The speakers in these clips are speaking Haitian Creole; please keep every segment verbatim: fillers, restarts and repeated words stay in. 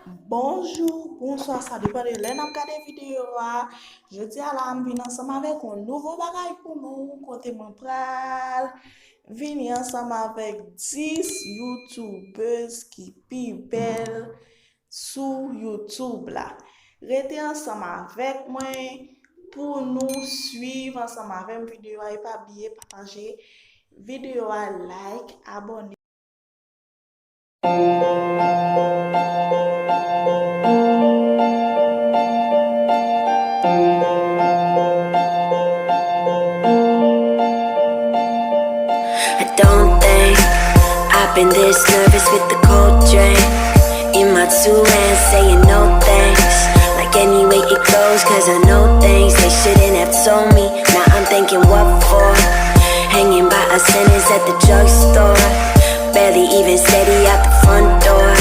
Bonjou, bonswa, sa depann de lè n ap gade videyo a. Jodi a la, m vin ansanm avèk yon nouvo bagay pou nou, kote mwen pral vini ansanm avèk dis youtubèz ki pi bèl sou YouTube la. Rete ansanm avèk mwen pou nou swiv ansanm avè m videyo a. E pa bliye pataje videyo a, like, abòne. I don't think I've been this nervous with the cold drinks in my two hands, saying no thanks. Like, anyway, it goes, cause I know things they shouldn't have told me. Now I'm thinking, what for? Hanging by a sentence at the drugstore. Barely even steady out the front door.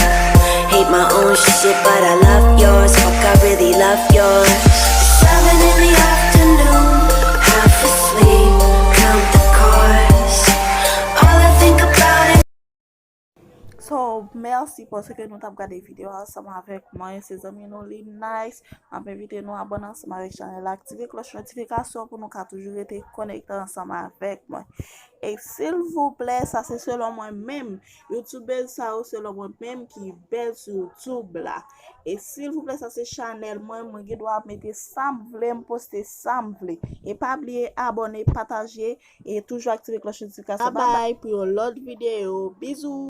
Hate my own shit, but I love yours. Fuck, I really love yours. Seven in the afternoon, half asleep, count the cars. All I think about is So, mèsi paske nou t ap gade videyo a ansanm avèk mwen. Se zanmi nou Lil Nice. M ap envite nou abòne ansanm avèk chanèl la, aktive klòch notifikasyon pou nou ka toujou rete konekte ansanm avèk mwen. E silvouplè, sa se selon mwen menm. Youtubèz sa yo selon mwen menm ki bèl sou YouTube la. E silvouplè, sa se chanèl mwen, mwen gen dwa mete sa m vle, m poste sa m vle. E pa bliye abòne, pataje e toujou aktive klòch notifikasyon. Babay pou yon lòt videyo. Bizou!